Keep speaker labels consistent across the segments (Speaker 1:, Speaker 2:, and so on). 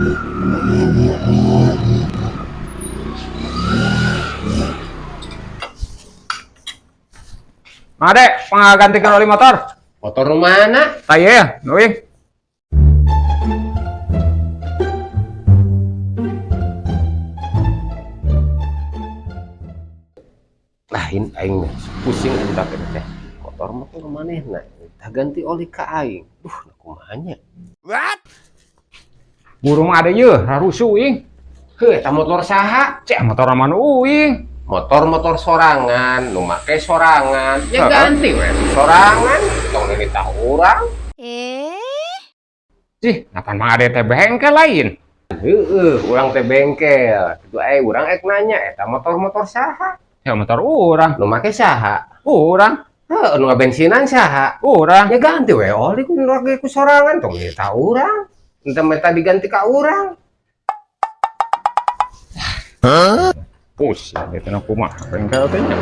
Speaker 1: Made, pangagantikan oli motor.
Speaker 2: Motor nu mana?
Speaker 1: Tah ya, nu euy.
Speaker 2: Lain aing pusing aing teh teh. Motor mah kudu manehna. Tah ganti oli ka aing. Duh, kumaha nya?
Speaker 1: Buru mah ada yeuh, rarusuh ing.
Speaker 2: Heuh, eta motor saha?
Speaker 1: Cek motor mah nu uing.
Speaker 2: Motor-motor sorangan, nu make sorangan. Ya ganti we sorangan, tong nitah urang.
Speaker 1: Cih, napan Mang Ade teh bengkel lain.
Speaker 2: Heeh, urang teh bengkel. Kitu aya urang ek nanya eta motor-motor saha?
Speaker 1: Ya motor urang.
Speaker 2: Nu make saha?
Speaker 1: Urang.
Speaker 2: Heuh, nu ngabensinan saha?
Speaker 1: Urang.
Speaker 2: Ya ganti we oli ku nu ku sorangan tong nitah urang. Entah minta diganti ka urang.
Speaker 1: Huh? Pusing itu na kumaha bengkel teh nya.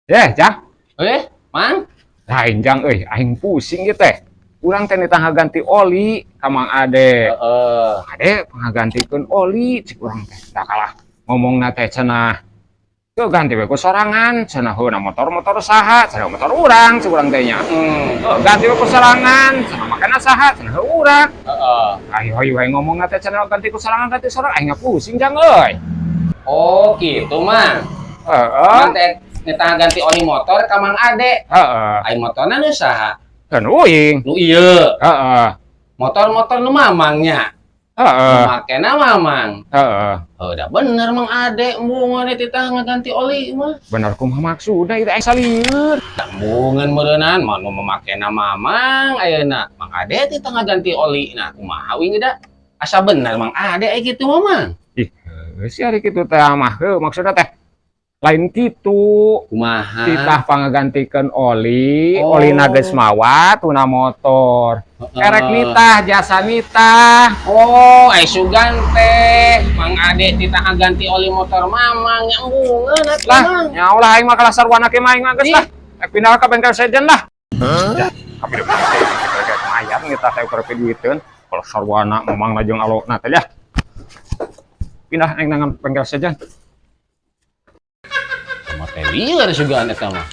Speaker 1: Eh, Jang.
Speaker 3: Eh, Mang?
Speaker 1: Lain Jang euy, aing pusing ieu teh. Urang teh nitah ngaganti oli ka Mang Ade.
Speaker 3: Heeh.
Speaker 1: Ade pangagantikeun oli cik urang teh. Da kalah ngomongna teh cenah. Teu ganti we ku sorangan, cenah heuna motor-motor saha, cenah motor urang cik urang teh nya. Ganti we ku sorangan, cenah makana saha, cenah heuh urang.
Speaker 3: Heeh.
Speaker 1: Ayo ayo ayo ngomongna teh cenah ganti ku sorangan, ganti sorangan, aing pusing Jang euy.
Speaker 3: Oh, gitu, Mang.
Speaker 1: Heeh.
Speaker 3: Mang teh nitah ganti oli motor ka Mang Ade.
Speaker 1: Heeh.
Speaker 3: Ai motorna nu saha?
Speaker 1: Kan uing.
Speaker 3: Nu ieu.
Speaker 1: Heeh.
Speaker 3: Motor-motor nu mamangnya.
Speaker 1: Heeh.
Speaker 3: Nu makena mamang.
Speaker 1: Heeh.
Speaker 3: Oh, udah bener Mang Ade embungan titah ngaganti oli mah.
Speaker 1: Bener kumaha maksudna ieu teh salieur.
Speaker 3: Embungan meureunnan mah nu memakena mamang ayeuna. Mang Ade titah ngaganti oli. Nah, kumaha uing da? Asa bener Mang Ade aya kitu mah, Mang.
Speaker 1: Ih, si ari kitu teh mah heuh maksudna teh lain kitu.
Speaker 3: Kumaha?
Speaker 1: Titah pangagantikeun oli,
Speaker 3: Oh.
Speaker 1: oli geus mawa tuna motor. Erek nitah jasa nitah.
Speaker 3: Oh, ai sugan teh Mang Ade titah ngaganti oli motor mamang nya embungeun atuh
Speaker 1: Lah,
Speaker 3: Mang.
Speaker 1: nyawa lah aing mah kalah sarwana ke mah aing mah geus lah. Rek pindah ka bengkel sejen lah. Ya, tapi udah kayak mayat nitah teh ukur duiteun. Kalau sarwana mamang jeung alokna teh ya. Pindah aing nang bengkel sejen.
Speaker 3: Mah teh lieur sugan eta mah.